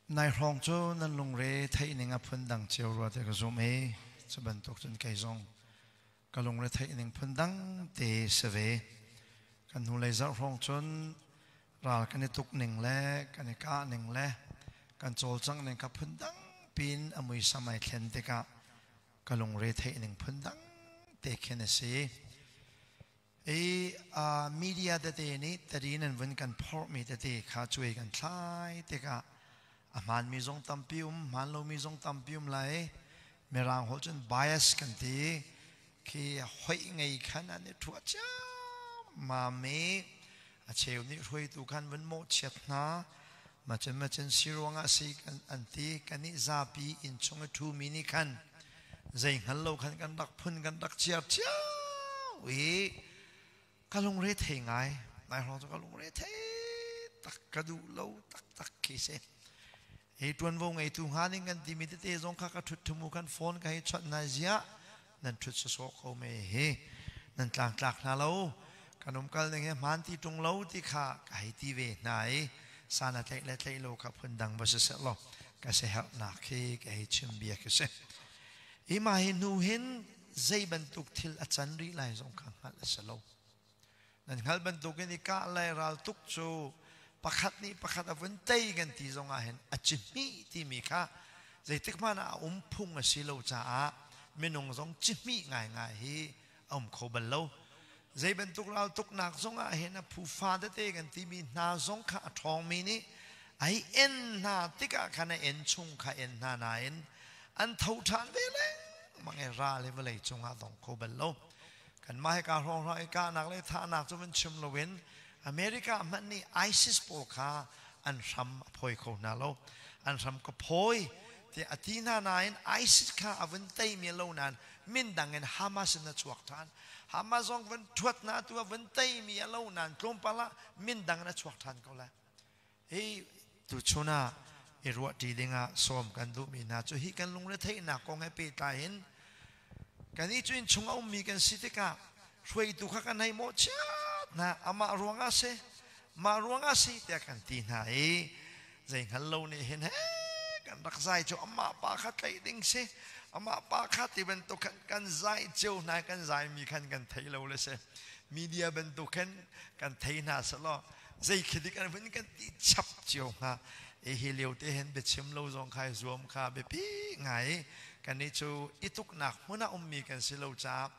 Nai hrawng cu nan lungre theih ning a phun dang cio rua ti ka zumh i cu bantuk cun kei zong ka lungre theih ning phun dang te si ve. Kan hnulei zarh hrawng cun ral kan i tuk ning le kan i kah ning le kan cawlcangh ning kha phun dang piin a muisam ai thlen tikah ka lungre theih ning phun dang te khin a si. I media tete nih tadin an vun kan phorhmi tete kha cuai kan thlai tikah a hmaanmi zong tampi um, hmaan lomi zong tampi um lai. Mirang holh cun bias kan ti. Khi hoih ngei khan an i ṭhuah ciammam i a cheu nih hruaitu khan vun mawhchiat hna. Macun macun si ruangah si kan an ti. Kan i zapi inn chung i ṭhumi nih khan zei hngal lo khan kan rak phun kan rak chiar cio i ka lungre thei ngai. Nai hrawng cu ka lungre thei tak, ka duh lo taktak khi si. Hi tuanvo ngeitu hnga ning kan timi tete zong kha ka thut thumu kan phone ka hei chawnh hna. Ziah nan thut sawsawh ko me hi, nan tlangtlak hna lo, kan umkal ning he hmaan ti ṭung lo ti kha ka hei ti ve hna i sana tlaih le tlaih lo kha phundang va si seh law ka siaherhnak khi ka hei chim bia khi si. Hi mah hi hnu hin zei bantuk thil a can rih lai zong kha hngalh a si lo. Nan hngalh bantukin i kah le ral tuk cu pakhat nih pakhat a vun tei kan ti zong ah hin a cihmih timi kha zeitik hmanh ah a um phung a si lo caah minung zong cihmih ngaingai hi a um kho bal lo. Zei bantuk ral tuknak zong ah hin a phufa tete kan timi hna zong kha a ṭhawngmi nih ai en hna tikah khan a en chung kha en hna nain an tho ṭhan ve lengmang i ral hi vawlei cungah dong kho bal lo. Kanmah hika hrawnghrang i kahnak le thahnak cu van chim loin America hmanh nih ISIS pawl kha an hram a phawi kho hna lo. An hram ka phawi tiah a ti hna nain ISIS kha a vun teimi lo nain min dang in Hamas in a chuak ṭhan. Hamas zong vun ṭhuat hna tu a vun teimi a lo nain tlawmpal ah min dang in a chuak ṭhan ko lai. Hi tuchun ah i ruahṭi dingah sawm kan duhmi hna cu hi kan lungretheihnak kong he pehtlai in kan i cu innchung a ummi kan si tikah hruaitu kha kan hei mawhchiat hna, amah ruangah si, mah ruangah si tiah kan ti hna i zei hngal lo nih hin he kan rak zai cu amah pa kha tlaih ding si, amah pa kha ti bantuk khan kan zai cio hna. Kan zaimi khan kan thei lo le si, media bantuk khan kan thei hna selaw zei khi dik an vun kan ti chap cio hnga. E hi lio te hin biachim lo zong kha zuam kha biapi ngai. Kan nih cu ituknak hmun ah ummi kan si lo caah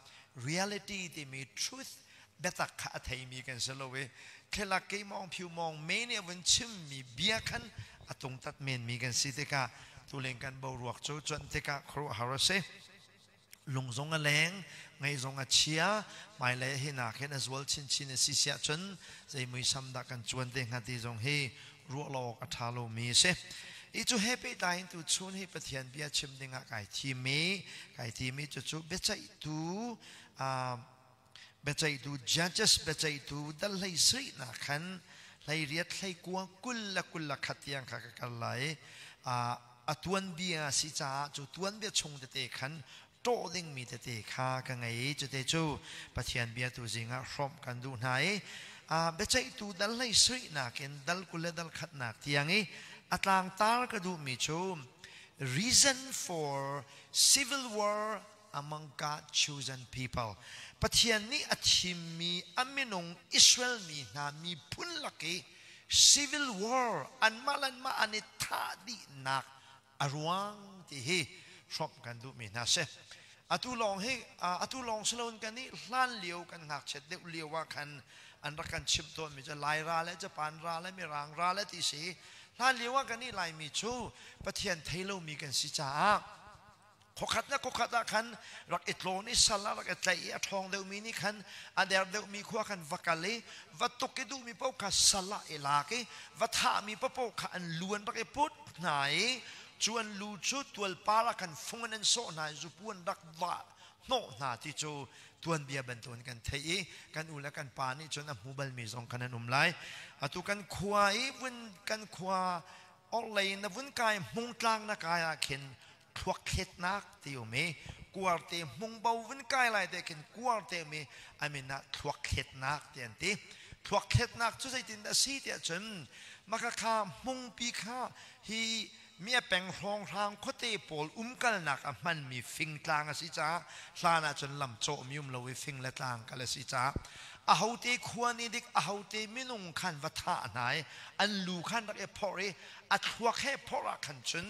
reality timi truth, biatak kha a theimi kan si lo i thlelak ke mong phiu mong me nih a vun chimmi bia khan a tungtat menmi kan si tikah tuleng kan boruak cu cuanh tikah khuaruahhar a si, lung zong a leng, ngei zong a chia. Hmailei hi nak hin a zual chinchin a si siah cun zei muisam dah kan cuan te hnga ti zong hi ruah lo awk a ṭha lomi a si. I cu he pehtlai in tu chun hi Pathian bia chim dingah kai thim i kai thimi cucu biaceihtu, biaceihtu, Judges, biaceihtu dal 17 nak khan 18, 19, 20 le 21 tiang kha ka kal lai. A tuanbia si caah cu tuanbia chung tete khan ṭawh dingmi tete kha ka ngei i cute cu Pathian bia tu zingah hrawmh kan duh hna i biaceihtu dal 17 nakin dal 20 le dal khatnak tiang i a tlangtar ka duhmi cu "Reason for Civil War Among God Chosen People", Pathian nih a thimmi a minung Israel mi hna miphun lak i civil war, anmah le anmah an i thah dihnak a ruang ti hi hrawmh kan duhmi hna si. Atu lawng hi, atu lawng si loin kan i hlan lio kan ngakchiat deuh lio ah khan an rak kan chimh tawnmi cu Lai ra le Japan ra le Mirang ra le ti si. Hlan lio ah kan i Laimi cu Pathian thei lomi kan si caah khuakhat le khuakhat ah khan rak i tlawn i sal ah rak i tlaih i a ṭhawng deuhmi nih khan a der deuhmi khua khan va kal i va tuk i duhmi paoh kha sal ah i lak i va thahmi paoh kha an lu an rak i put hna i cu an lu cu tualpar ah khan fung in an sawh hna i zupu an rak vah hnawh hna ti cu tuanbia bantukin kan theih i kan u le kan pa nih cun a hmu balmi zong khan an um lai. Atu kan khua i vun kan khua orhlei na vun kai Hmungtlang na kai ah khin thluakhletnak ti um i kuarte hmungbo vun kai lai te khin kuarte um i a min ah thluakhletnak ti an ti. Thluakhletnak cu zeitin dah si tiah cun Maka kha hmungpi kha hi mi a peng hrawnghrang khuate pawl umkalnak a hmanmi fingtlang a si caah hlan ah cun lam cawhmi um lo i fing le tlang kal a si caah ahote khua nih dik ahote minung khan va thah hna i an lu khan rak i phorh i a thluak he phorh ah khan cun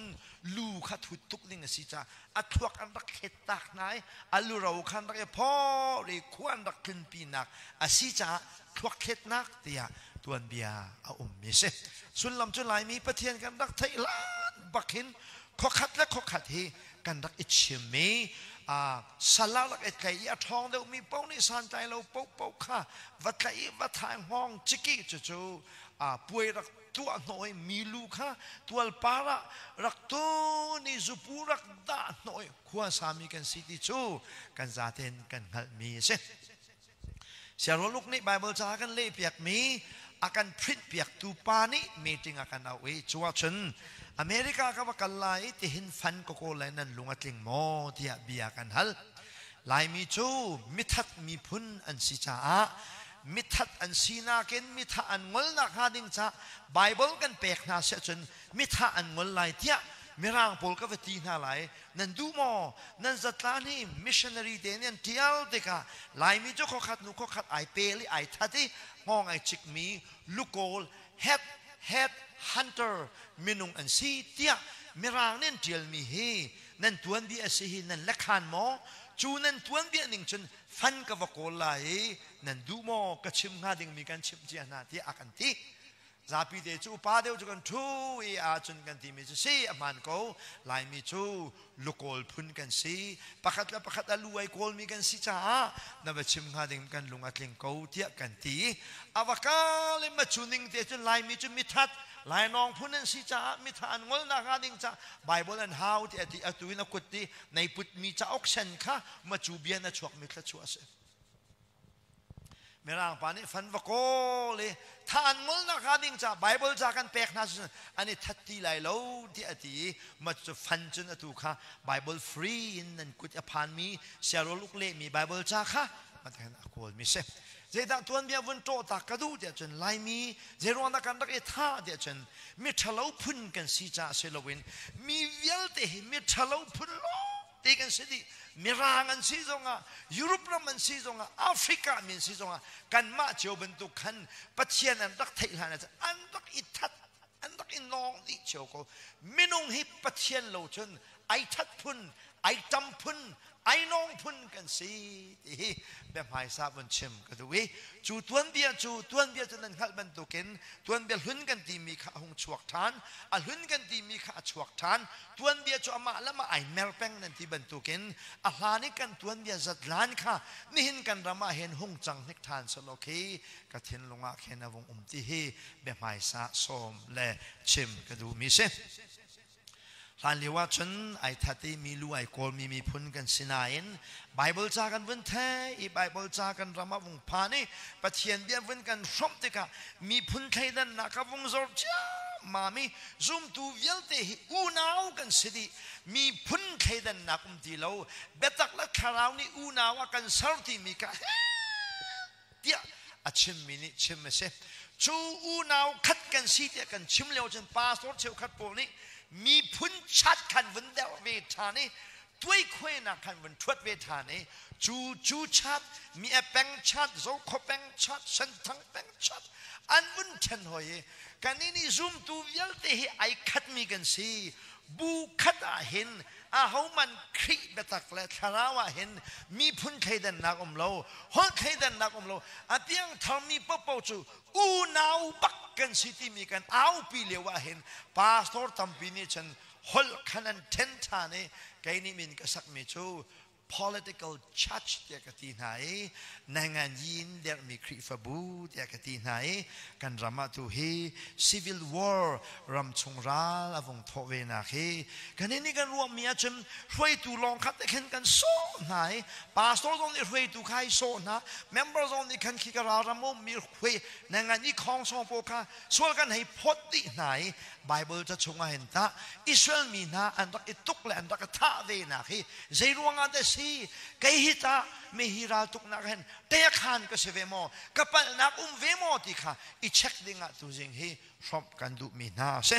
lu kha thut tuk ding a si caah a thluak an rak thlet tak hna i a luro khan rak i phorh i khua an rak tlunpinak a si caah thluak thletnak tiah tuanbia a ummi si. Sullam cu Laimi Pathian kan rak theih hlan bak hin khuakhat le khuakhat hi kan rak i chim i sal ah rak i tlaih i a ṭhawng deuhmi paoh nih santlai lo paohpaoh kha va tlaih i va thai hngawng ciki cucu puai rak tuah hnawh i milu kha tualpar ah rak tun i zupu rak dah hnawh i khua sami kan si ti cu kan zaten kan hngalhmi a si. Siaroluk nih Bible ca kan lehpiakmi a kan print piaktu pa nih meeting a kan auh i cu ahcun America ka va kal lai i tihin fan ka kawl lai nan lung a tling maw tiah bia kan hal. Laimi cu mithat miphun an si caah mithat an sinak in mithah an ngol nakhnga ding caah Bible kan pek hna siah cun mithah an ngol lai tiah Mirang pawl ka va ti hna lai. Nan duh maw? Nan zatlan hi missionary te nih an ṭial tikah Laimi cu khuakhat hnu khuakhat ai pel i ai that i hngawng ai cikmi lukawl head head hunter minung an si tiah Mirang nih an ṭialmi hi nan tuanbia a si hi nan lekhan maw? Cu nan tuanbia ning cun fan ka va kawl lai i nan duh maw? Ka chim hnga dingmi kan chimh cia hna tiah a kan ti. Zapi te cu upa deuh cu kan ṭhu i ahcun kan timi cu si a hmaan ko. Laimi cu lukawl phun kan si. Pakhat le pakhat a lu ai kawlmi kan si caah na va chim hnga ding kan lung a tling ko tiah kan ti. A va kal i macu ning te cun Laimi cu mithat lainawng phun an si caah mitha an ngol nak hnga ding caah Bible an hau ti a ti. Atu in a kut i nei putmi cauk sen kha macu bia na chuakmi thluachuah a si. Mirang pa nih fan va kawl i tha an ngolnak hnga ding caah Bible ca kan pek hna cun an i that ti lai lo tiah a ti i mat cu fan cun atu kha Bible free in nan kut a phanmi siarul uk lehmi Bible ca kha matahin a kawlmi si. Zeidah tuanbia vun ṭawh ta ka duh tiah cun Laimi zeiruang dah kan rak i thah tiah cun mi ṭhalo phun kan si caah si loin mi vialte hi mi ṭhalo phun lawng te kan si dih. Mirang an si zongah, Europe ram an si zongah, Africa mi an si zongah kanmah cio bantuk khan Pathian an rak theih hlan ah an rak i that, an rak i nawng dih cio ko. Minung hi Pathian lo cun ai that phun, ai tam phun, ai nawng phun kan si ti hi biahmaisa vun chim ka duh i cu tuanbia cu nan hngalh bantukin tuanbia hlun kan timi kha a hung chuak ṭhan, a hlun kan timi kha a chuak ṭhan. Tuanbia cu amah le amah ai mer peng nan ti bantukin a hlan i kan tuanbia zatlan kha nihin kan ram ah hin hung cang hnik ṭhan selaw khi ka thinlung ah khin a vung um ti hi biahmaisa sawm le chim ka duhmi si. Hlan lio ah cun ai that i mi lu ai kawlmi miphun kan si nain Bible ca kan vun thei i Bible ca kan ram ah vung phan i Pathian bia vun kan hrawmh tikah miphun thleidannak a vung zor ciammam i zumtu vialte hi unau kan si dih. Miphun thleidannak um ti lo, biatak le thlarau nih unau a kan ser timi kha tiah a chimmi nih chim a si. Cu unau khat kan si tiah kan chim lio cun pastor cheukhat pawl nih miphun chat khan vun deuh ve ṭhan i tuaikhuainak khan vun ṭhuat ve ṭhan i cu cu chat mi a peng chat Zokhua peng chat Senthang peng chat an vun ṭhen hoi i kannih nih zumtu vialte hi ai khatmi kan si. Bu khat ah hin ahoman Khrih biatak le thlarau ah hin miphun thleidannak um lo, holh thleidannak um lo, a piangtharmi paohpaoh cu unau bak kan si timi kan aupi lio ah hin pastor tampi nih cun holh khan an ṭhen ṭhan i kei nih min ka sakmi cu political church tiah ka ti hna i nangan yin derhmi Khrihfabu tiah ka ti hna i kan ram ah tu hi civil war ramchung ral a vung thawh ve nak hi kan nih kan ruahmi ahcun hruaitu lawng kha te khin kan sawh hna i pastor zong nih hruaitu kha i sawh hna, member zong nih khan khi ka ral ram ummi hruai nangan i khong song pawl kha sual kan hei phawt dih hna i Bible ca chungah hin tah Israel mi hna an rak i tuk le an rak i thah ve nak hi zei ruangah dah? si? Kei hi tah mi hi raltuknak hin teakhan ka si ve maw? Ka palhnak um ve maw ti kha i check ding ah tuzing hi hrawmh kan duhmi hna a si.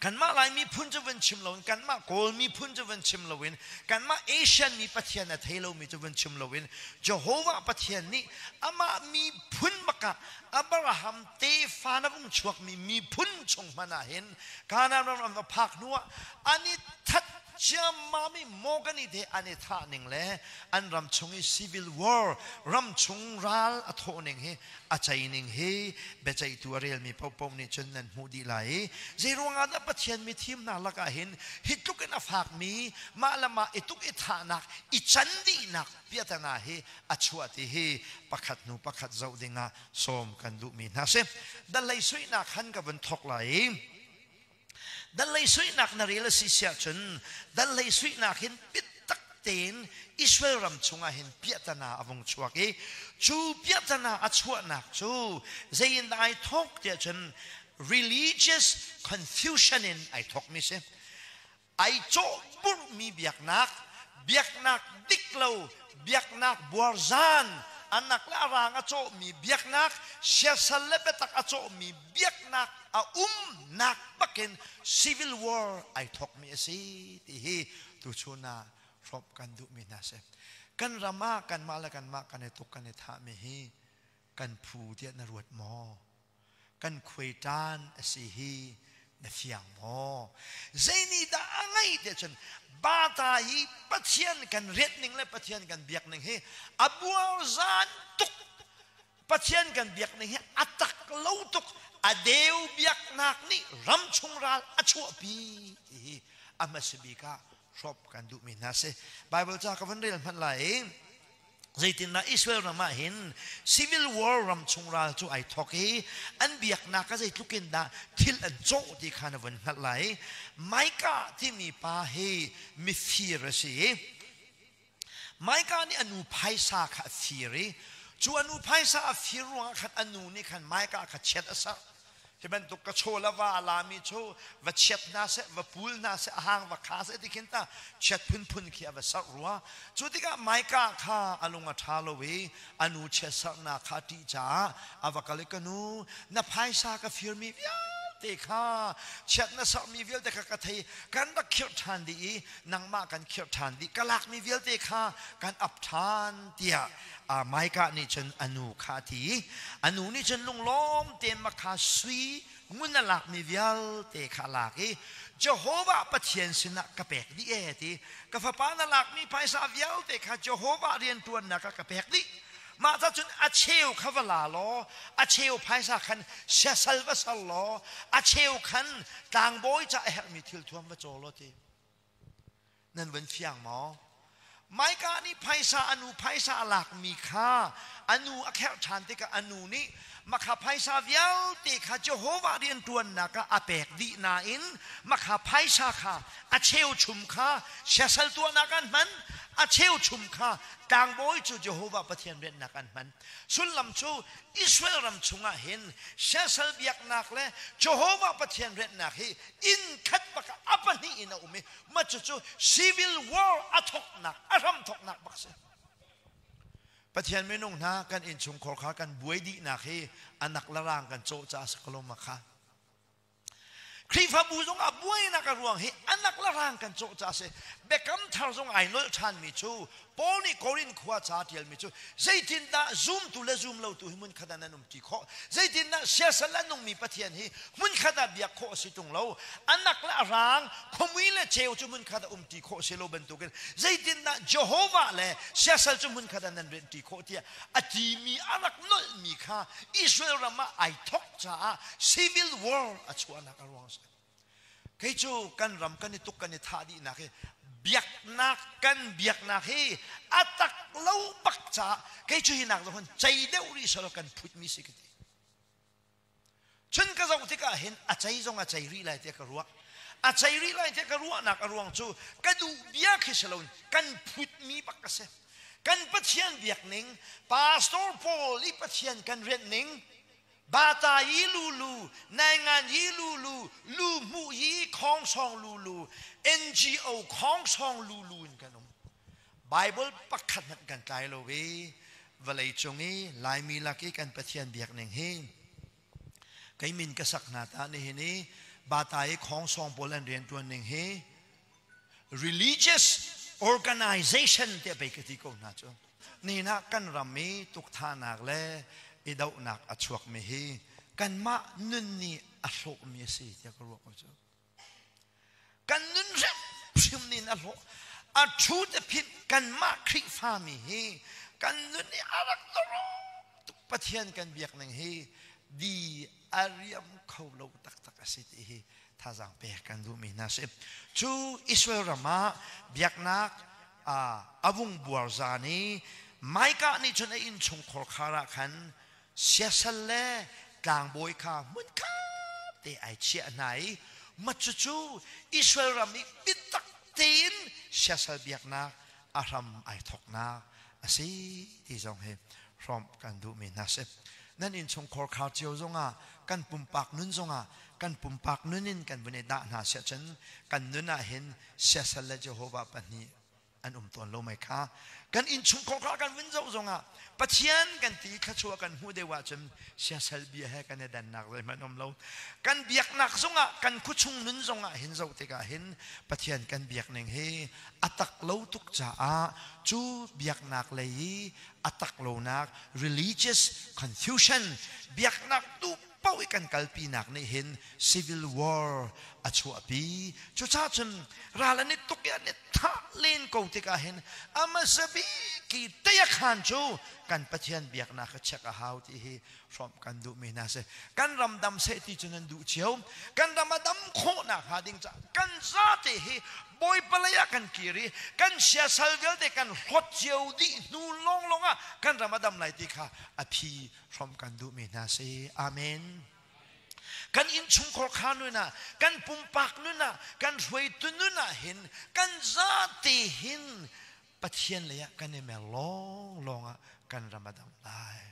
Kanmah Lai miphun cu van chim loin, kanmah Kawl miphun cu van chim loin, kanmah Asian mi Pathian a thei lomi cu van chim loin, Jehovah Pathian nih amah miphun bakah Abraham tefa na vung chuakmi miphun chung hmanh ah hin Kanaan ram an va phak hnuah an i that ciammam i Morgan te an i thah ning le an ram chung i civil war ram chung ral a thawh ning hi a cei ning hi biaceihtu a relmi paohpaoh nih cun nan hmuh dih lai i zeiruangah dah Pathian mithim hna lakah hin hi tluk in a fakmi mah le mah i tuk i thahnak i can dihnak piahtana hi a chuah ti hi pakhat hnu pakhat zoh dingah sawm kan duhmi hna si. Dallei suihnak han ka vun thok lai i dallei suihnak na rel a si siah cun dallei suihnak hin biatak tein Israel ram chungah hin piahtana a vung chuak i cu piahtana a chuahnak cu zei in dah ai thok tiah cun religious confusion in ai thokmi si. Ai cawhpurhmi biaknak, biaknak dik lo, biaknak buarzan, anak le arang a cawhmi biaknak, siasal le biatak a cawhmi biaknak a umnak bakin civil war ai thokmi a si ti hi tuchun ah hrawmh kan duhmi hna si. Kan ram ah kanmah le kanmah kan i tuk kan i thahmi hi kan phu tiah na ruat maw? Kan khuaiṭan a si hi na fiang maw? Zei dah a ngeih tiah cun bata hi Pathian kan riat ning le Pathian kan biak ning hi a buarzan tuk. Pathian kan biak ning hi a tak lo tuk. A deu biaknak nih ramchung ral a chuahpi ti hi a hmasa bik ah hrawp kan duhmi hna si. Bible ca ka van rel hmanh lai i zeitindah Israel ram ah hin civil war ram chung ral cu ai thok i an biaknak a zeitluk in dah thil an cawh ti kha na vun hngalh lai. Micah timi pa hi mifir a si i Micah nih a nu phaisa kha a fir i cu a nu phaisa a fir ruangah khan a nu nih khan Micah kha chiat a serh. Hi bantuk ka chaw le va a lami cu va chiat hna seh, va pul hna seh, a hang va kha seh ti khin ta chiat phunphun khi a va serh rua. Cu tikah Micah kha a lung a ṭha lo i a nu chiatserhnak kha a ṭih caah a va kal i ka nu na phaisa ka firmi vialte kha chiat na serhmi vialte kha ka thei kan rak khirh ṭhan dih i nangmah kan khirh ṭhan dih ka lakmi vialte kha kan ap ṭhan tiah Micah nih cun a nu kha a ti. A nu nih cun lunglawm tein makha sui ngun a lakmi vialte kha a lak i Jehovah Pathian sinah ka pek dih ee ti. Ka fapa na lakmi phaisa vialte kha Jehovah rianṭuannak ah ka pek dih. Mah ca cun a cheu kha va la law a cheu phaisa khan siasal va ser law a cheu khan tlangbawi ca a herhmi thilthuam va caw law ti. Nan van fiang maw? Micah nih phaisa a nu phaisa a lakmi kha a nu a kherh ṭhan tikah a nu nih makha phaisa vialte kha Jehovah rianṭuannak ah a pek dih nain makha phaisa kha a cheuchum kha siasal tuahnak an hman, a cheuchum kha tlangbawi cu Jehovah Pathian rianhnak an hman. Sullam cu Israel ram chungah hin siasal biaknak le Jehovah Pathian rianhnak hi inn khat bak ah a pahnih in a um i mah cucu civil war a thawknak a hram thawknak bak si. Pathian minung hna kan innchungkhar kha kan buai dihnak hi anak le rang kan cawh caah si ko lo ma kha. Khrihfabu zong ah buainak a ruang hi anak le rang kan cawh caah si. Biakam thar zong ai nolh ṭhanmi cu Paul nih Korin khua ca a ṭialmi cu zeitindah zumtu le zumlotu hi hmunkhat ah nan umṭi khawh? Zeitindah siasal a nungmi Pathian hi hmunkhat ah biak khawh a si ṭung lo? Anak le a rang, khuamui le ceu cu hmunkhat ah umṭi khawh a si lo bantukin zeitindah Jehovah le siasal cu hmunkhat ah nan rianṭi khawh tiah a timi a rak nolhmi kha Israel ram ah ai thok caah civil war a chuahnak a ruang a si. Kei cu kan ram kan i tuk kan i thah dihnak hi biaknak kan biaknak hi a tak lo bak caah kei cu hi nak zong cei deuh rih selaw kan phutmi si ka ti. Cun ka zoh tikah hin a cei zong a cei rih lai tiah ka ruah. A cei rih lai tiah ka ruahnak a ruang cu ka duh bia khi si loin kan phutmi bak a si. Kan Pathian biak ning, pastor pawl i Pathian kan rianh ning, bata yi lulu, naingan yi lulu, lu hmuh yi khawng sawng lulu, NGO khawng sawng lulu in kan um. Bible pakhat hmanh kan tlai lo i vawlei cung i Laimi lak i kan Pathian biak ning hi kei min ka sak hna ta nihin i bata i khongsong pawl an rian tuan ning hi religious organization tiah pei ka ti ko hna cu. Nihin ah kan ram i tukthanak le i dohnak a chuakmi hi kanmah nun nih a hlawhmi a si tiah ka ruah ko cu. Kan nun hrimhrim nih a hlawh. A thu te phit kanmah Khrihfami hi kan nun i a rak tuk Pathian kan biak ning hi di a riam kho lo taktak a si ti hi thazaang pek kan duhmi hna si. Cu Israel ram ah biaknak a vung buar zan i Micah nih cun a innchung khorkhar ah khan siasal le tlangbawi kha hmunkhat te ai chiah hna i mah cucu Israel ram i biatak tein siasal biaknak a hram ai thawknak a si ti zong hi hrawmh kan duhmi hna si. Nan innchungkhar khar cio zongah kan pumpak nun zongah kan pumpak nun in kan vun i dah hna siah cun kan nun ah hin siasal le Jehovah pahnih an um tawn lo mai kha. Kan innchungkhar kha kan vun zoh zongah Pathian kan ti thluachuah kan hmuh deuh ahcun siasal bia he kan i dannak zeihmanh um lo. Kan biaknak zongah kan khuachung nun zongah hin zoh tikah hin Pathian kan biak ning hi a tak lo tuk caah cu biaknak lei i a tak lonak religious confusion, biaknak duh paoh i kan kalpinak nih hin civil war a chuahpi. Cucaah cun ral an i tuk i an i thah len ko tikah hin a hmasa bik i teiakhan cu kan Pathian biaknak kha check a hau ti hi hrawmh kan duhmi hna si. Kan ram dam seh ti cu nan duh cio. Kan ram a dam khawhnak hnga ding caah kan zate hi Bawipa lei ah kan kir i kan siasal vialte kan hlawt cio dih hnu lawnglawng ah kan ram a dam lai ti kha a phi hrawmh kan duhmi hna si. Amen. Kan innchungkhar kha nun ah, kan pumpak nun ah, kan hruaitu nun ah hin kan zate hin Pathian lei ah kan i mer lawnglawng ah kan ram a dam lai.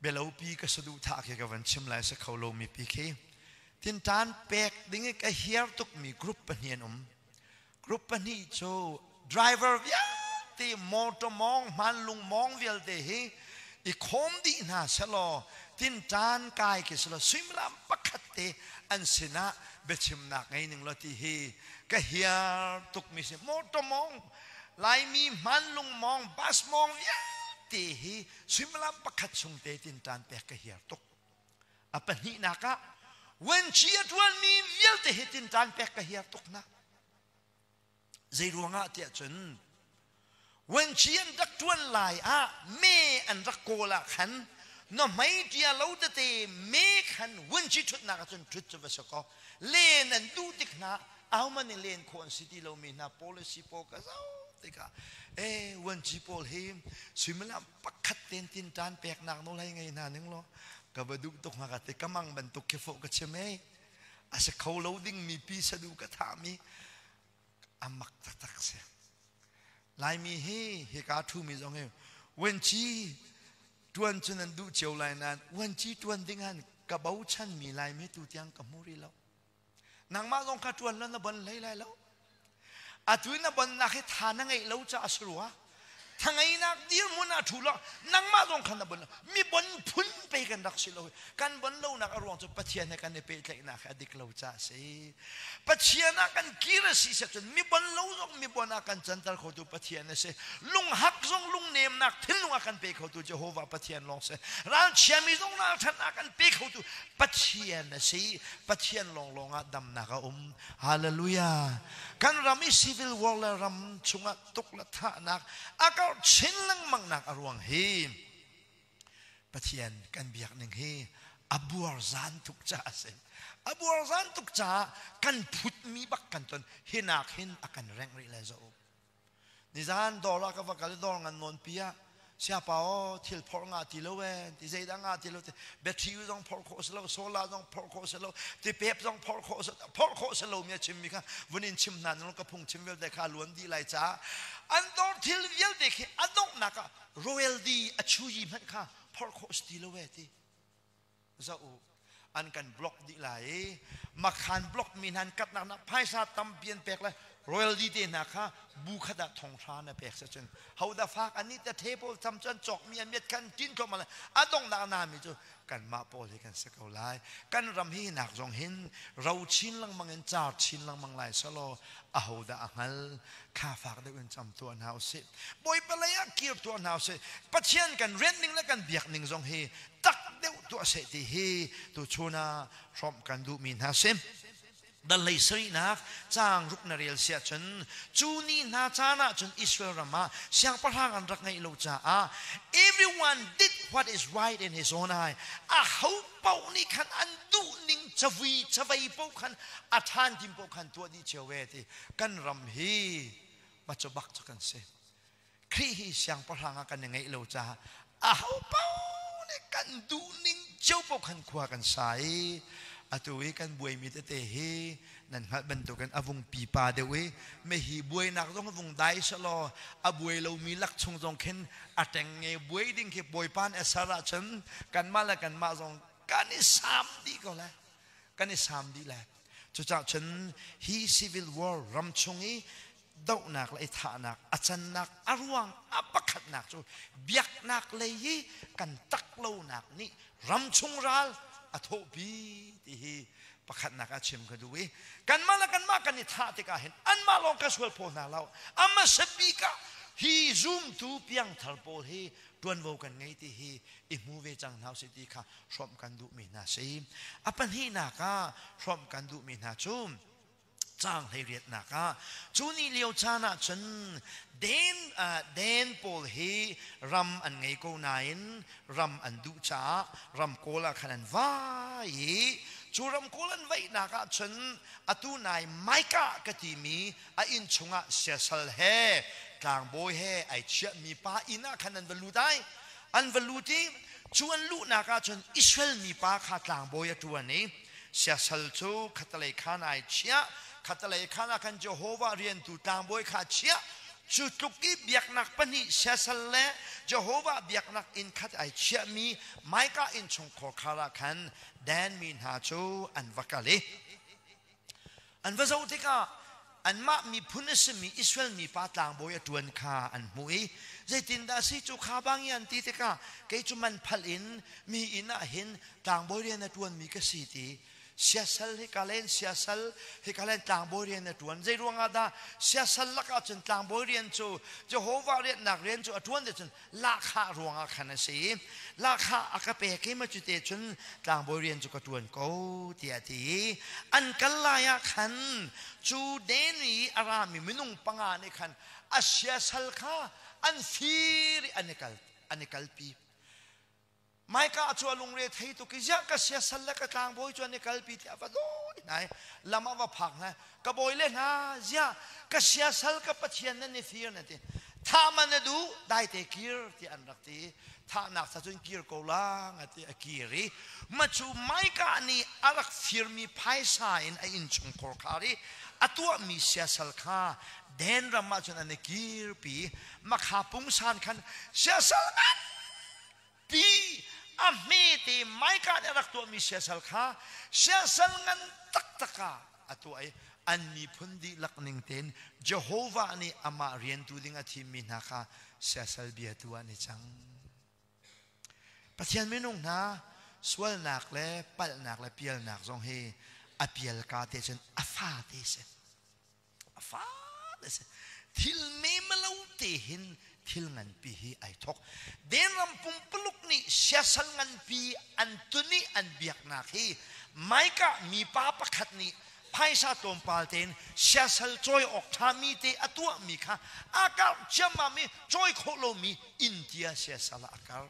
Bialopi ka saduhthah khi ka van chim lai sa kho lomi pi khi tinṭan pek ding i ka hiar tukmi group pahnih an um. Group pahnih cu driver vialte, motor mawng, hmanlung mawng vialte hi i khawm dih hna selaw tinṭan kai khi selaw suimilam pakhat te an sinah biachimnak ngei ning law ti hi ka hiar tukmi si. Motor mawng, Laimi hmanlung mawng, bus mawng vialte hi suimilam pakhat chung te tinṭan pek ka hiar tuk. A pahnihnak ah vuanci a ṭuanmi vialte hi tinṭan pek ka hiar tuk hna. Zei ruangah tiah cun vuanci an rak ṭuan lai ah me an rak kawl ah khan na hmei ṭia lo tete me khan vuanci ṭhutnak ah cun ṭhut cu va si kaw len an duh tik hna ahohmanh nih len khawh an si ti lomi hna policy pawl ka zoh tikah e vuanci pawl hi suimilam pakhat ten tinṭan peknak nawl hei ngei hna ning law ka va duh tuk hnga ka ti. Ka mang bantuk khi fawh ka chim ei a si kho lo ding mi pi sadu ka thahmi a mak taktak si. Laimi hi hika thu mi zong hi vuanci tuan cu nan duh cio lai nain vuanci tuan ding han ka bochan mi Laimi tu tiang ka hmu rih lo. Nangmah zong kha tuan lo na bon hlei lai lo. Atu na bonnak hi tha na ngeih lo caah a si rua. Thangeinak dirhmun ah ṭhu law nangmah zong khan na bon mi bon phun pe kan rak si lo. Kan bon lonak a ruang cu Pathian he kan i pehtlaihnak hi a dik lo caah a si. Pathian ah kan kir a si cun mi bon lo zong mi bon ah kan canter khotu Pathian a si. Lunghak zong lungnemnak thinlung a kan pe khotu Jehovah Pathian lawng si. Ralchiami zong ralṭhatnak kan pe khotu Pathian a si. Pathian lawnglawng ah damnak a um. Hallelujah. Kan ram i civil war le ram chungah tuk le thahnak a karh chin lengmang nak a ruang hi Pathian kan biak ning hi a buar zan tuk caah a si. A buar zan tuk caah kan phutmi bak kan ton hinak hin a kan rengh rih le zo. Nizan dawr ah ka va kal i dawr ngan nawn pi ah siapa aw thil phorh nga ti lo e ti zeidah nga ti lo ti battery zong phorh khawh si lo, solar zong phorh khawh si lo, ti pep zong phorh khawh si, phorh khawh si lo mi a chim mi kha vun in chim hna nung ka phung chim vialte kha luan dih lai caah an dawr thil vialte khi a donghnak ah Royal D a chuyi hmanh kha phorh khawh si ti lo e ti. Zoh u, an kan block dih lai i makhan block mi hna an katnak nak phaisa tampi an pek le. Royalty te hna kha bu khat ah thong hra na pek se cun hoda fak ani te the pawl cham cun cawk mi an miat khan tin thom ala adong nak na mi cu kan mah pawl hi kan si ko lai. Kan ram hi nak zong hin ro chin lengmang in car chin lengmang lai salo ahodah a hngal. Kha fak deuh in cam tuah hna usih, Bawipa lei ah kir tuah hna usih. Pathian kan rian ning le kan biak ning zong hi tak deuh tuah seh ti hi tu chun ah hrawmh kan duhmi hna si. Dal hlei sarihnak caang ruk na rel siah cun, cu ni hna caan ah cun Israel ram ah siangpahrang an rak ngeih lo caah everyone did what is right in his own eye. A ho paoh nih khan an duh ning cavui cavei paoh khan a ṭhan tim paoh khan tuah dih cio ve ti. Kan ram hi macu bak cu kan si. Khrih hi siangpahrang ah kan i ngeih lo caah a ho paoh nih kan duh ning cio paoh khan khua kan sa i atu i kan buaimi tete hi nan hngalh bantukin a vung pipa deuh i mehi buainak zong vung dai selaw a buai lomi lak chung zong khin a ṭeng nge buai ding khi Bawipa nih a ser ahcun kanmah le kanmah zong kan i sam dih ko lai, kan i sam dih lai. Cucaah cun hi civil war, ram chung i dohnak le i thahnak a cannak a ruang a pakhatnak cu biaknak lei hi kan tak lonak nih ramchung ral a thawhpi ti hi pakhatnak ah chim ka duh i kanmah le kanmah kan i thah tikah hin anmah lawng ka sual phaw hna lo. A hmasa bik ah hi zumtu piangthar pawl hi tuanvo kan ngei ti hi i hmu ve cang hna usih ti kha hrawmh kan duhmi hna si. A pahnihnak ah hrawmh kan duhmi hna cu caang 18nak ah, cu ni lio caan ah cun Den pawl hi ram an ngei ko nain ram an duh caah ram kawl ah khan an vai i cu ram kawl an vaihnak ah cun atu nai Micah ka timi a inn chungah siasal he tlangbawi he ai chiahmi pa inn ah khan an va lut ai. An va lut i cu an luhnak ah cun Israel mi pa kha tlangbawi a ṭuan i siasal cu khatalei khan ai chiah, khatalei khan ah khan Jehovah riantu tlangbawi kha chiah. Cu tluk i biaknak pahnih, siasal le Jehovah biaknak inn khat ai chiahmi Micah innchungkhar khar ah khan Dan mi hna cu an va kal i an va zoh tikah anmah miphun a simi Israel mipa tlangbawi a ṭuan kha an hmuh i, "Zeitindah a si cu kha bang i?" an ti tikah, "Kei cu man phalh in mi inn ah hin tlangbawi rian a ṭuanmi ka si," ti. Siasal hika len, siasal hika len, tlangbawi rian a ṭuan. Zei ruangah dah siasal lakah cun tlangbawi rian cu, Jehovah riannak rian cu a ṭuan ti cun, lahkhah ruangah khan a si. Lahkhah a ka pek i ma cu te cun tlangbawi rian cu ka ṭuan ko, tiah a ti. An kal lai ah khan cu den i a rami minung panga nih khan a siasal kha an fir i an i kalpi. Micah cu a lungre thei tuk i, "Ziah ka siasal le ka tlangbawi cu an i kalpi?" tiah va dawi hna i lam ah va phak hna. "Ka bawi le hna, ziah ka siasal, ka pathian nan i fir?" na ti. "Thah man na duh, daite kir," tiah an rak ti. Thahnak sa cun kir ko la nga ti. A kir i ma cu Micah nih a rak firmi phaisa in a innchungkhar khar i a tuahmi siasal kha Den ram ah cun an i kirpi. Makha pungsan khan siasal ngan pi a hmete Micah nih a rak tuahmi siasal kha siasal ngan taktak ah a tuah i an miphun dihlak ning tein Jehovah nih amah riantu ding a thimmi hna kha siasal biatu ah an i cang. Pathian minung hna, sualnak le palhnak le pialnak zong hi a pial ka te cun a fa te si. A fa te si. Thil memalo te hin thil nganpi hi ai thok. Denram pumpuluk nih siasal nganpi an tuni an biaknak hi Micah mipa pakhat nih phaisa tlawmpal tein siasal cawi awk ṭhami te a tuahmi kha a karh ciammam i cawi khawh lomi intia siasal ah a karh.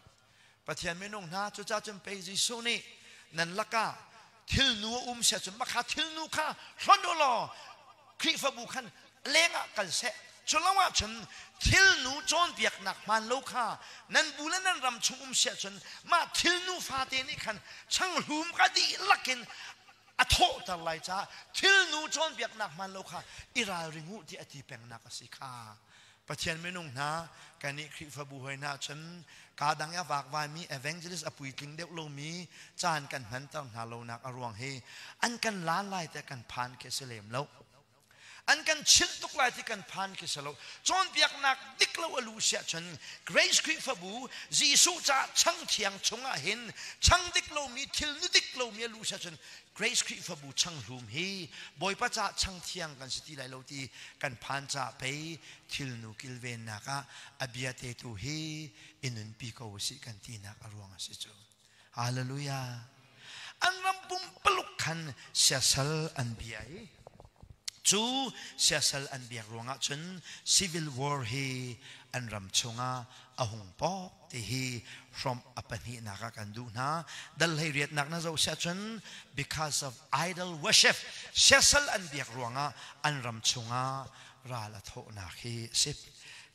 Pathian minung hna, cucaah cun pei Jesuh nih, "Nan lakah thilnu a um sia cun makha thilnu kha hlonh u law Khrihfabu khan lengah kal seh. Cu lo ahcun thilnu cawnpiaknak hmaan lo kha nan bu le nan ram chung um sia cun mah thilnu fate nih khan changhlum ka dihlak in a thawhter lai caah thilnu cawnpiaknak hmaan lo kha i ralring u," ti a ti pengnak a si kha. Pathian minung hna, kannih Khrihfabu hoi hna cun kaa dang i a vakvaimi evangelist a puitling deuh lomi caan kan hmanter hna lonak a ruang hi an kan lan lai te kan phan khi a si lem lo. An kan chilh tuk lai ti kan phan khi si lo. Cawnpiaknak dik lo a lu siah cun Grace Khrihfabu Jesuh caah chang thiang chungah hin chang dik lomi thil nu dik lomi a lu siah cun Grace Khrihfabu chang hlum hi Bawipa caah chang thiang kan si ti lai lo ti kan phan caah pei thilnu kilvennak ah a bia te tu hi i nunpi ko usih kan tinak a ruang a si cu. Hallelujah. An ram pumpaluk khan siasal an bia i cu siasal an biak ruangah cun civil war hi an ram chungah a hung pawk ti hi hrawmh a pahnihnak ah kan duh hna. Dal hlei riatnak na zoh siah cun because of idol worship siasal an biak ruangah an ram chungah ral a thawhnak hi a si.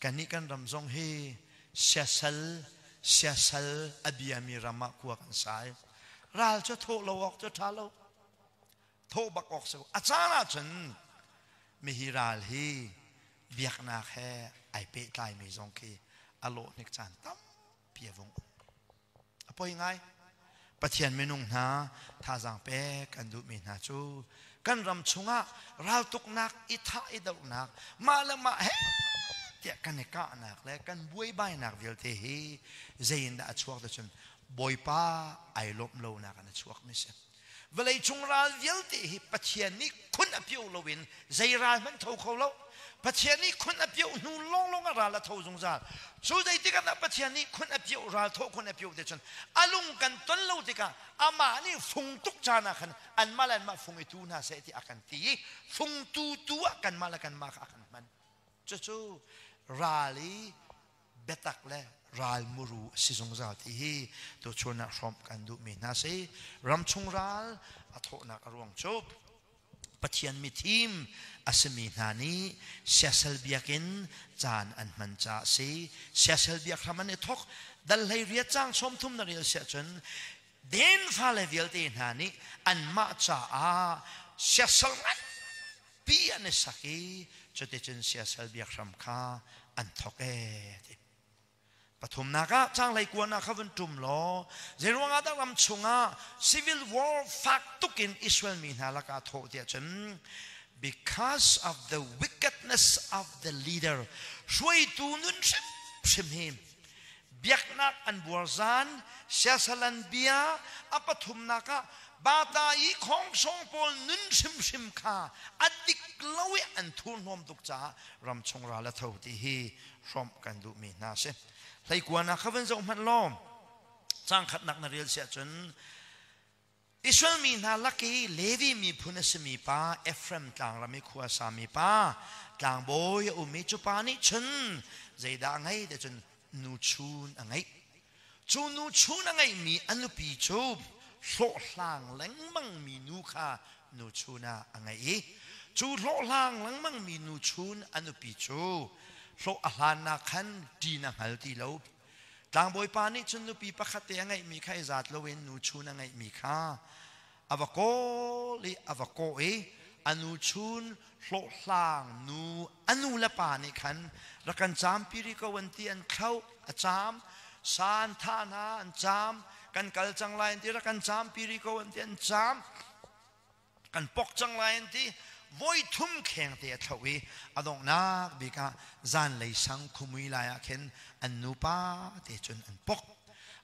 Kannih kan ram zong hi siasal siasal a biami ram ah khua kan sai. Ral cu thawh lo awk cu ṭha lo. Thawh bak awk si. A caan ahcun mihi ral hi biaknak he ai pehtlaimi zong khi a lawh hnik caan tampi a vung um. A poi ngai. Pathian minung hna thazaang pek kan duhmi hna cu kan ram chungah raltuknak i thah i dohnak mah le mah he tiah kan i kahnak le kan buaibainak vialte hi zei in dah a chuak ti cun Bawipa ai lawmh lonak in a chuakmi si. Vawlei cung ral vialte hi Pathian nih khun a pio loin zei ral hmanh tho kho lo. Pathian nih khun a pio hnu lawnglawng ah ral a tho zungzal. Cu zei tikah dah Pathian nih khun a pio ral thawh khun a pio te cun a lung kan ton lo tikah amah nih fung tuk caan ah khan anmah le anmah fung i tu hna seh ti a kan ti i fung tu tu ah kanmah le kanmah kha a kan hman. Cucu ral i biatak le ral muru a si zungzal ti hi tuchun ah hrawmh kan duhmi hna si. Ramchung ral a thawhnak a ruang cu Pathian mithim a simi hna nih siasal biakinn caan an hman caah a si. Siasal biak hram an i thawk. Dal hlei riat caang 30 na rel siah cun Den fale vialte hna nih anmah caah siasal nganpi an i sak i cuticun siasal biak hram kha an thawk ee ti. Pathumnak ah caanglei kuan ah kha vun ṭum law zeiruang ah dah ram chungah civil war fak tuk in Israel mi hna lakah thawh tiah cun because of the wickedness of the leader hruaitu nun hrimhrim hi biaknak an buar zan siasal an bia a pathumnak ah bata i khongsong pawl nun hrimhrim kha a dik lo i an thurhnawm tuk caah ramchung ral a tho ti hi hrawmh kan duhmi hna si. Hleikuan ah kha van zoh hmanh law cang khatnak na rel siah cun Israel mi hna lak i Levi miphun a simi pa Ephraim tlangram i khua sami pa tlangbawi a um i cu pa nih cun zeidah a ngei ti cun nuchun a ngeih. Cu nuchun a ngeihmi a nupi cu hlawhhlang lengmangmi nu kha nuchun ah a ngeih i cu hlawhhlang lengmangmi nuchun a nupi cu hlawh a hlannak khan ṭin a hngal ti lo. Tlangbawi pa nih cun nupi pakhat te a ngeihmi kha i zat loin nuchun a ngeihmi kha a va kawl i a va kawh i a nuchun hlawhhlang nu a nu le pa nih khan rak kan caampi rih ko an ti an thlauh a caam sa an thah hna an caam kan kal cang lai an ti rak kan caampi rih ko an ti an caam kan pok cang lai an ti voi thum kheng te a thloh i a donghnak bik ah zanlei sang khumui lai ah khin an nupa te cun an pok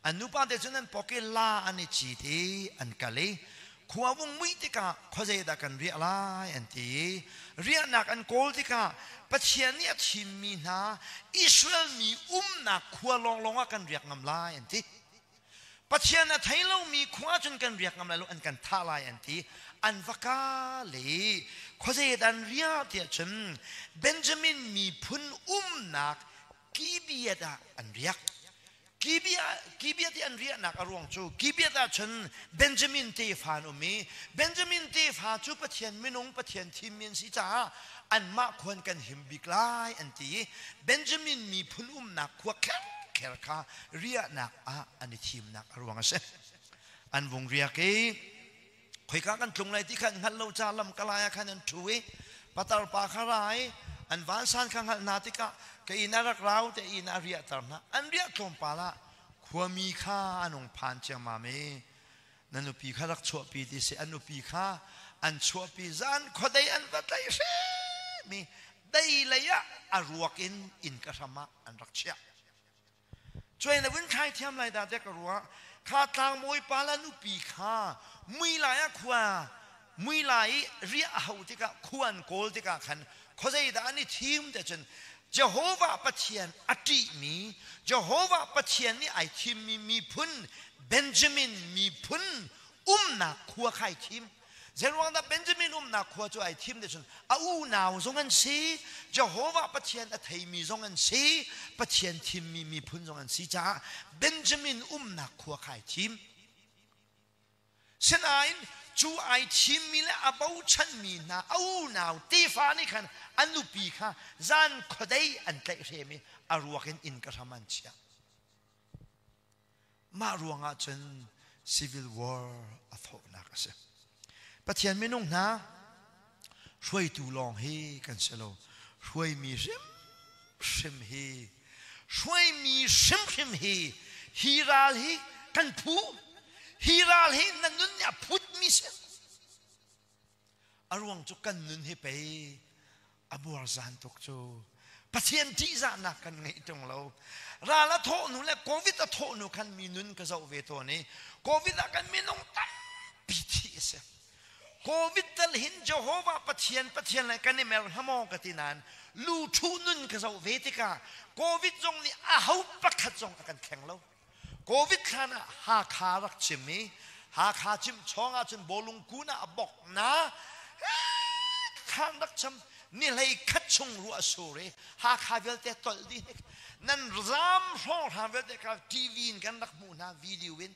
an nupa te cun an pok i la an i cit i an kal i khua vung mui tikah khuazei dah kan riah lai an ti i riahnak an kawl tikah Pathian nih a thimmi hna Israel mi umnak khua lawnglawng ah kan riak ngam lai an ti Pathian a thei lomi khua cun kan riak ngam lai lo an kan thah lai an ti an va ka le khuazei dah an riah tiah cun Benjamin miphun umnak Gibeah ah an riak Gibeah i an riahnak a ruang cu Gibeah ah cun Benjamin tefa an um i Benjamin tefa cu Pathian minung Pathian thimmi an si caah anmah khuan kan him bik lai an ti i Benjamin miphun umnak khua kher kha riahnak ah an i thimnak a ruang a si. An vung riak i khoika kan tlung lai ti kha an hngalh lo ca lam kalai ah khan an ṭhu i patar pa kha ra i an vansan kha hngalh hna tikah ka inn a rak rau te inn a riahter hna. An riah tlawmpal ah khuami kha an hung phan ciammam i na nupi kha rak chuahpi ti si an nupi kha an chuahpi zan khuadei an va tlaih hrim. mi dei lei ah a ruak in inn ka hram ah an rak chiah. Cuai na vun thlai thiam lai dah tiah ka ruah. Kha tlangbawi pa le nupi kha mui lai ah khua mui lai i riah a hau tikah khua an kawl tikah khan khuazei dah an i thim te cun Jehovah Pathian a ṭihmi Jehovah Pathian nih ai thimmi miphun Benjamin miphun umnak khua kha ai thim. Zeiruang dah Benjamin umnak khua cu ai thim te cun a unau zong an si, Jehovah Pathian a theimi zong an si, Pathian thimmi miphun zong an si caah Benjamin umnak khua kha ai thim. Sinain cu ai thimmi le a bochanmi hna a unau tefa nih khan a nupi kha zan khuadei an tlaihhrem i a ruak in inn ka hram an chiah. Mah ruangah cun civil war a thawhnak a si. Pathian minung hna hruaitu lawng hi kan si lo. Hruaimi hrimhrim hi hruaimi hrimhrim hi hi ral hi kan phu hi ral hi na nun nih a phutmi si. A ruang cu kan nun hi pei a buarzan tuk cu. Pathian ṭihzahnak kan ngeih ṭung lo. Ral a thawh hnu le Covid a thawh hnu khan mi nun ka zoh ve tawn i Covid ah kan minung tampi thih a si. Covid tal hin Jehovah Pathian Pathian le kan i mer hnga maw ka ti nain lu ṭhu nun ka zoh ve tikah Covid zong nih aho pakhat zong a kan thleng lo. Covid hlan ah Hakha rak chim i Hakha chim chawng ahcun bawlung kun ah a bok na thlan rak cham ni hlei khat chung ruah a sur i Hakha vialte tolh dih hnik nan zam hrawng hram vialte kha TV in kan rak hmuh hna video in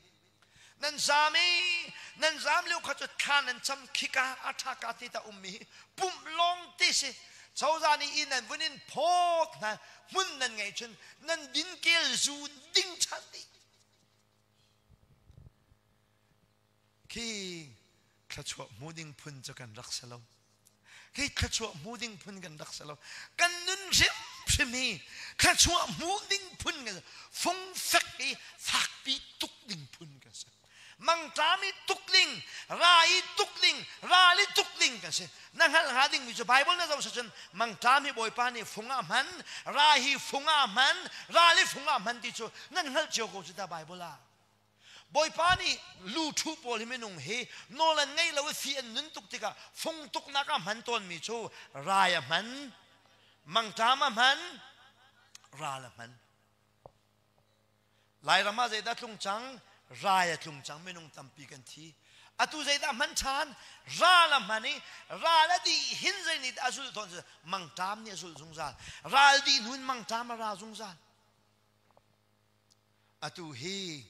nan zam i nan zam lio kha cu thla nan cham khika a tha ka ti ta ummi hi pumh lawng te si cozah nih inn an vun in phawt hna hmun nan ngeih cun nan dinkel zu ding ṭhan dih khi thluachuah hmu ding phun cu kan rak si lo khi thluachuah hmu ding phun kan rak si lo kan nun hrimhrim hi thluachuah hmu ding phun kan fungfek i fakpi tuk ding phun kan si mangṭam i tuk ding ra i tuk ding ral i tuk ding kan si na hngalh hnga dingmi cu Bible na zoh cun mangṭam hi Bawipa nih fung ah hman ra hi fung ah hman ral i fung ah hman ti cu nan hngalh cio ko cu ta Bible ah Bawipa nih lu ṭhu pawl hi minung hi nawl an ngei lo i fi an nun tuk tikah fung tuknak ah hman tawnmi cu rai a hman mangṭam a hman ral a hman Lairam ah zeidah tlung cang? Rai a tlung cang minung tampi kan thi. Atu zeidah hman ṭhan? Ral a hman i ral a dih hin zei nih dah a zulh tawn? Mangṭam nih a zulh zungzal. Ral dih hnu in mangṭam a ra zungzal. Atu hi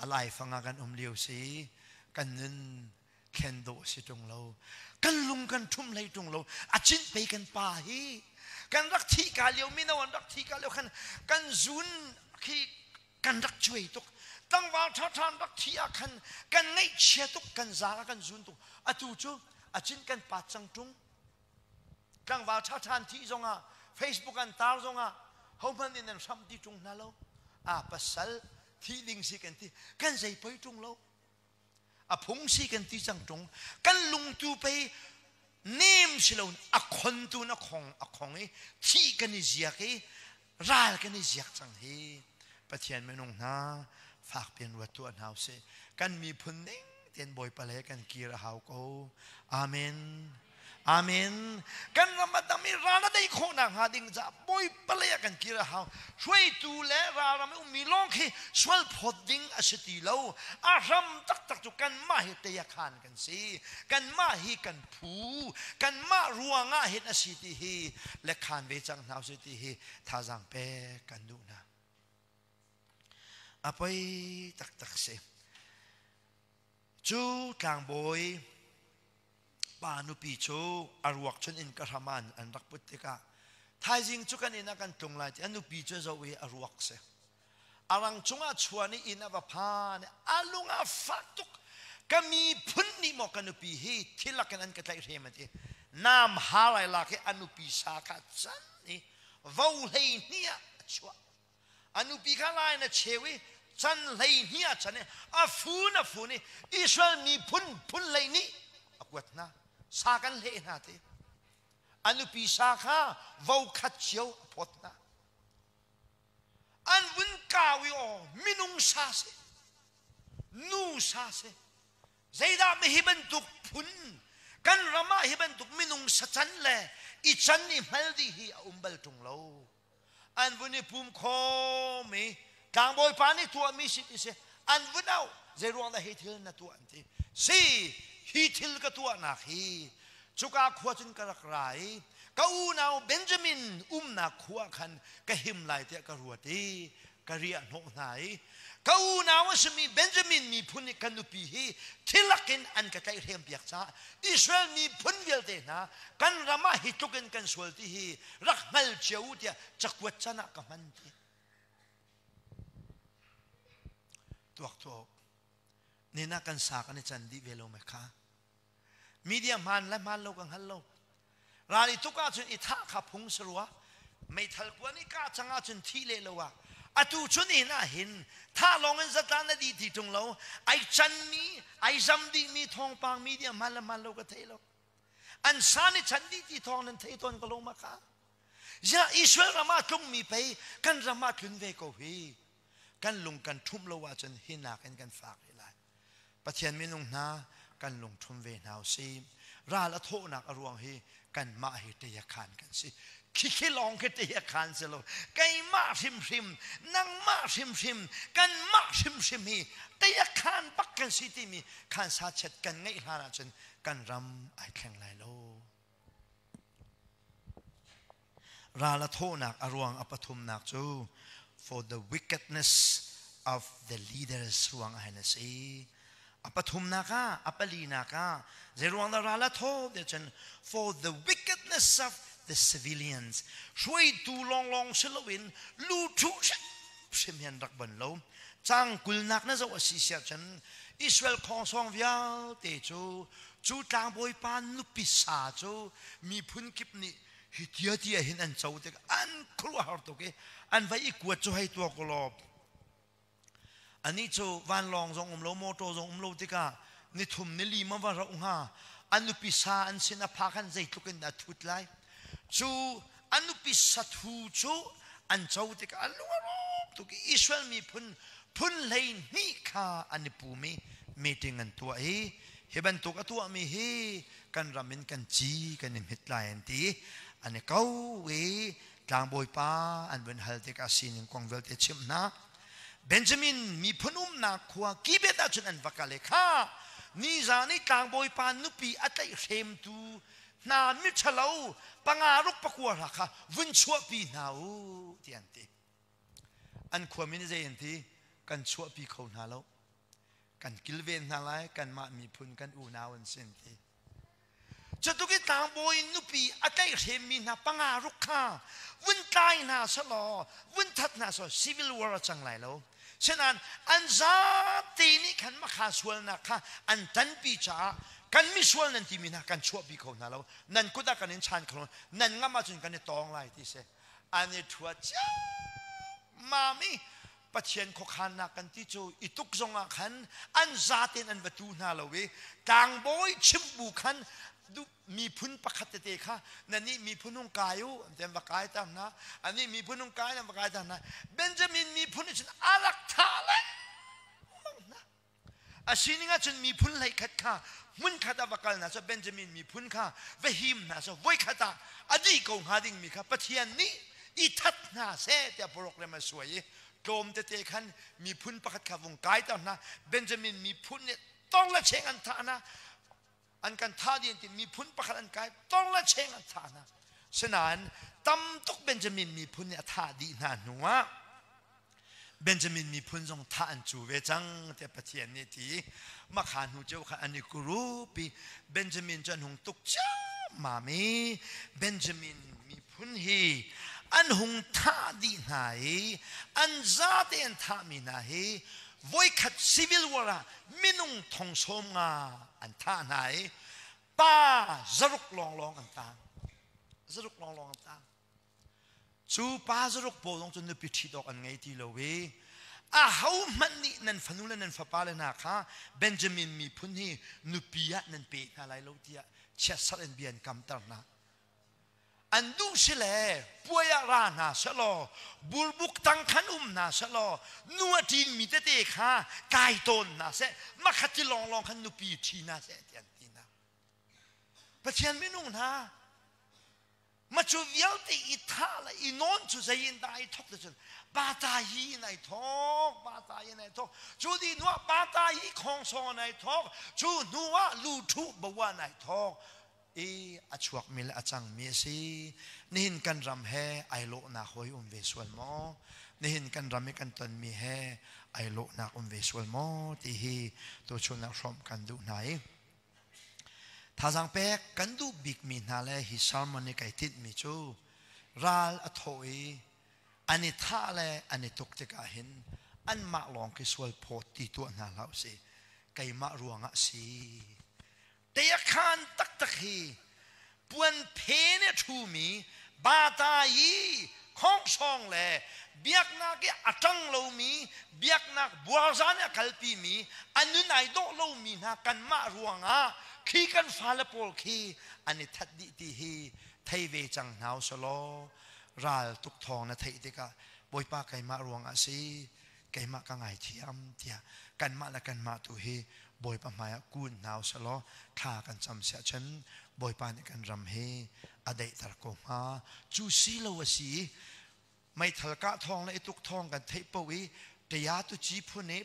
a laifang ah kan um lio si. Kan nun thlen dawh si ṭung lo. Kan lung kan ṭhum hlei ṭung lo. A cinh pei kan pa hi. Kan rak thih ka lio mino an rak thih ka lio khan kan zun khi kan rak cuai tuk. Tlangval ṭhaṭha an rak thih ah khan kan ngaihchia tuk, kan zaang ah kan zun tuk. Atu cu a cin kan pat cang ṭung. Tlangval ṭhaṭha an thih zongah Facebook an tar zongah hohmanh nih nan hramh ti ṭung hna lo. A pasal thih ding si kan ti. Kan zei poi ṭung lo. A phung si kan ti cang ṭung. Kan lungtu pei nem si lo a khon tu na khong a khong i thih kan i ziak i ral kan i ziak cang hi Pathian minung hna fak piin ruat tuah hna usih. Kan miphun ning tein Bawipa le kan kir a hau ko. Amen. Amen. Kan ram a dam i ral a dei khawh nakhnga ding caah Bawipa lei ah kan kir a hau. Hruaitu le ralram i ummi lawng khi sual phawt ding a si ti lo. A hram taktak cu kanmah hi tei a khan kan si. Kanmah hi kan phu. Kanmah ruangah hin a si ti hi le khan ve cang hna usih ti hi thazaang pek kan duh hna. A poi taktak si. Cu tlangbawi pa nupi cu a ruak chun in ka hram ah an rak put tikah thaizing cu kan inn ah kan tlung lai ti a nupi cu zoh i a ruak si a rang cungah chuan i inn a va phan a lung a fak tuk ka miphun nih maw ka nupi hi thil lakin an ka tlaihhrem a ti nam har ai lak i a nupi sa kha can i vo hlei hnih ah a chuah A nupi kha lai in a cheu i chan 12 ah chan i a fun a fun i Israel miphun phun 12 a kuat hna. Sa kan hleh hna ti. A nupi sa kha vo khat cio a phawt hna. An vun kau i aw minung sa si, nu sa si. Zeidah mi hi bantuk phun kan ram ah hi bantuk minung sacan le i can i hmal dih hi a um bal ṭung lo. An vun i pum khawm i tlangbawi pa nih tuahmi si ti si an vun auh zei ruang dah hi thil na tuah an ti. Si hi thil ka tuahnak hi cuka khua cun ka rak ra i ka unau Benjamin umnak khua khan ka him lai tiah ka ruat i ka riah hnawh hna i ka unau a simi Benjamin miphun nih ka nupi hi thilak in an ka tlaihhrem piak caah Israel miphun vialte hna kan ram ah hi tluk in kan sual ti hi rak hngal cio u tiah cakuat can ah ka hman ti tuak tuak nina kan sa kan i can dih ve lo me kha Media hmaan le hmaan lo ka hngal lo. Ral i tuk ahcun i thah kha phung si rua. Meithal kuan i kah cang ahcun thih leh lo ah. Atu chun hin ah hin thah lawng in zatlan na dih ti ṭung lo. Ai canmi, ai zam dihmi thawngpang media hmaan le hmaan lo ka thei lo. An san i chan dih ti thawng nan thei tawn ko lo ma kha. Ziah Israel ram ah tlungmi pei kan ram ah tlun ve ko hi. Kan lung kan ṭhumh lo ahcun hi nakin kan fak rih lai. Pathian minung hna kan lungṭhum ve hna usih. Ral a thawhnak a ruang hi kanmah hi ṭeia-khan kan si. Khikhi lawng khi ṭeia-khan si lo. Keimah hrimhrim, nangmah hrimhrim, kanmah hrimhrim hi ṭeia-khan bak kan si timi khansa chiat kan ngeih hlan ahcun kan ram ai thleng lai lo. Ral a thawhnak a ruang a pathumnak cu for the wickedness of the leaders ruang ah hin a si. A pathumnak ah, a palinak ah, zeiruang dah ral a thawh ti cun for the wickedness of the civilians hruaitu lawnglawng si loin lu ṭhu hrimhrim hi an rak ban lo. Cang kulnak na zoh a si siah cun Israel khawngsawng vialte cu cu tlangbawi pa nupi sa cu miphun kip nih hi tia tia hin an co tik an khuaruahhar tuk i an vai i kuat cu hei tuak law anih cu vanlawng zong um lo motor zong um lo tikah nithum nili ma va rauh hnga an nupi sa an sin a phak han zeitluk in dah thut lai cu an nupi sathu cu an co tikah an lung a rawk tuk i Israel miphun phun 12 kha an i pum i meeting an tuah i hi bantuk a tuahmi hi kan ram in kan ci kan i hmit lai an ti. An i ko i tlangbawipa an vun hal tikah sining kong vialte chimh hna. Benjamin miphun umnak khua Gibeah ah cun an va kal i kha nizan i tlangbawipa nupi a tlaihhremtu hna miṭhalo panga ruk pakua hra kha vun chuahpi hna u ti an ti. An khuami nih zei an ti? Kan chuahpi kho hna lo. Kan kilven hna lai, kanmah miphun kan unau an si an ti. Cutuk i tlangbawi nupi a tlaihhremmi hna panga ruk kha vun tlai hna selaw, vun that hna selaw civil war a cang lai lo. Sinain an zate nih khan makha sualnak kha an ṭanpi caah kan misual nan timi hna kan chuahpi kho hna lo. Nan kut ah kan in chan kho lo. Nan ngam ahcun kan i tawng lai ti si. An i ṭhuat ciammam i Pathian khuakhannak kan ti cu i tuk zong ah khan an zaten an va tu hna lo i tlangbawi chimbu khan miphun pakhat tete kha nannih miphun hung kai u an ti an va kai ta hna anih miphun hung kai an va kai ta hna Benjamin miphun nih cun a rak thah lengmang hna. A sining ahcun miphun hleikhat kha hmunkhat ah va kal hna seh, Benjamin miphun kha va him hna seh, voikhat ah a dih ko hnga dingmi kha Pathian nih i that hna seh tiah program a suai i tlawm tete khan miphun pakhat kha vung kaiter hna. Benjamin miphun nih tong le cheng an thah hna. An kan thah dih an ti miphun pakhat an kai tong le cheng an thah hna. Sinain tam tuk Benjamin miphun nih a thah dih hna hnuah Benjamin miphun zong thah an cu ve cang tiah Pathian nih ti. Makha hnu ceu kha an i group i Benjamin cu an hung tuk ciammam i Benjamin miphun hi an hung thah dih hna i an zate an thahmi hna hi voikhat civil war ah minung thong sawm nga an thah hna i pa 600 lawnglawng an tang. 600 lawnglawng an tang. Cu pa zaruk pawl zong cu nupi ṭhit awk an ngei ti lo i ahohmanh nih nan fanu le nan fapale hna kha Benjamin miphun hi nupi ah nan pe hna lai lo tiah chiatserh in bia an kamter hna. An duh si le puai ah ra hna selaw, burbuk tang khan um hna selaw, nu a ṭinmi tete kha kai tawn hna seh, makhat ti lawnglawng khan nupi ṭhi hna seh ti an ti hna. Pathian minung hna, ma cu vialte i thah le i nawn cu zei in dah ai thok ti cun bata hi in ai thok, bata in ai thok. Cu di hnu ah bata hi khawngsawng in ai thok, cu hnu ah lu ṭhu bawa in ai thok. I a chuakmi le a cangmi a si. Nihin kan ram he ai lawhnak hawi um ve sual maw? Nihin kan ram i kan tonmi he ai lawhnak um ve sual maw? Ti hi tuchun ah hrawmh kan duh hna i thazaang pek kan duh bikmi hna le hi sermon i kai tinhmi cu ral a thawh i an i thah le an i tuk tikah hin anmah lawng khi sual phawt ti tuah hna hlah usih. Keimah ruangah si. Teiakhan taktak hi puan phen a ṭhumi bata i khawngsawng le biaknak i a ṭang lomi biaknak buarzan i a kalpimi a nun ai dawh lomi hna kanmah ruangah khi kan fale pawl khi an i that dih ti hi thei ve cang hna usalaw ral tuk thawng na theih tikah Bawipa keimah ruangah si keimah ka ngaithiam tiah kanmah le kanmah tu hi Bawipa hmaiah kun hna usih law thla kan cam siah cun Bawipa nih kan ram hi a daihter ko hnga. Cu si lo a si i meithal kah thawng le i tuk thawng kan theih paoh i ṭaya tu ci phun i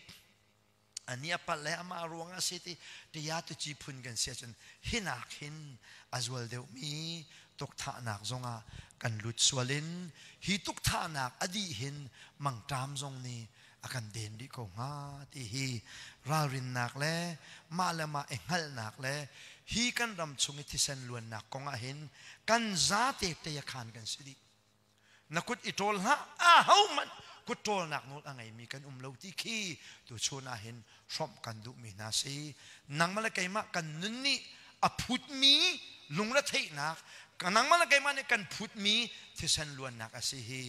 ani a palh le amah ruang a si ti ṭaya tu ci phun kan si ahcun hinak hin a zual deuhmi tukthahnak zongah kan lut sual in hi tukthahnak a dih hin mangṭam zong nih a kan den rih ko hnga ti hi ralrinnak le mah le mah i hngalhnak le hi kan ram chung i thisen luannak kong ah hin kan zate te a khan kan si dih. Na kut i ṭawl hlah, ahohmanh kut ṭawlnak nawl a ngeimi kan um lo ti khi tuchun ah hin hrawmh kan duhmi hna si. Nangmah le keimah kan nun nih a phutmi lungretheihnak, nangmah le keimah nih kan phutmi thisen luannak a si hi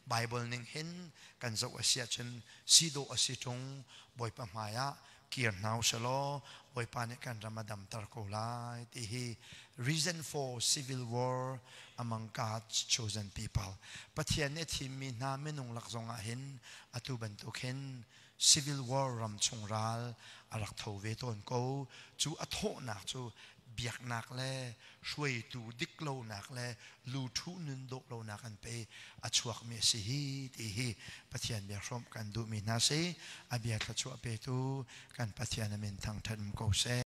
Bible ning hin kan zoh a si ahcun si dawh a si ṭung. Bawipa hmai ah kir hna usih law Bawipa nih kan ram a damter ko lai ti hi reason for civil war among God's chosen people. Pathian nih a thimmi hna minung lak zong ah hin atu bantuk hin civil war ram chung ral a rak tho ve tawn ko. Cu a thawhnak cu biaknak le hruaitu dik lonak le luthu nun dawh lonak an pe a chuakmi a si hi ti hi Pathian bia hrawmh kan duhmi hna si. A bia thluachuah petu kan Pathian a min thangṭhat um ko seh.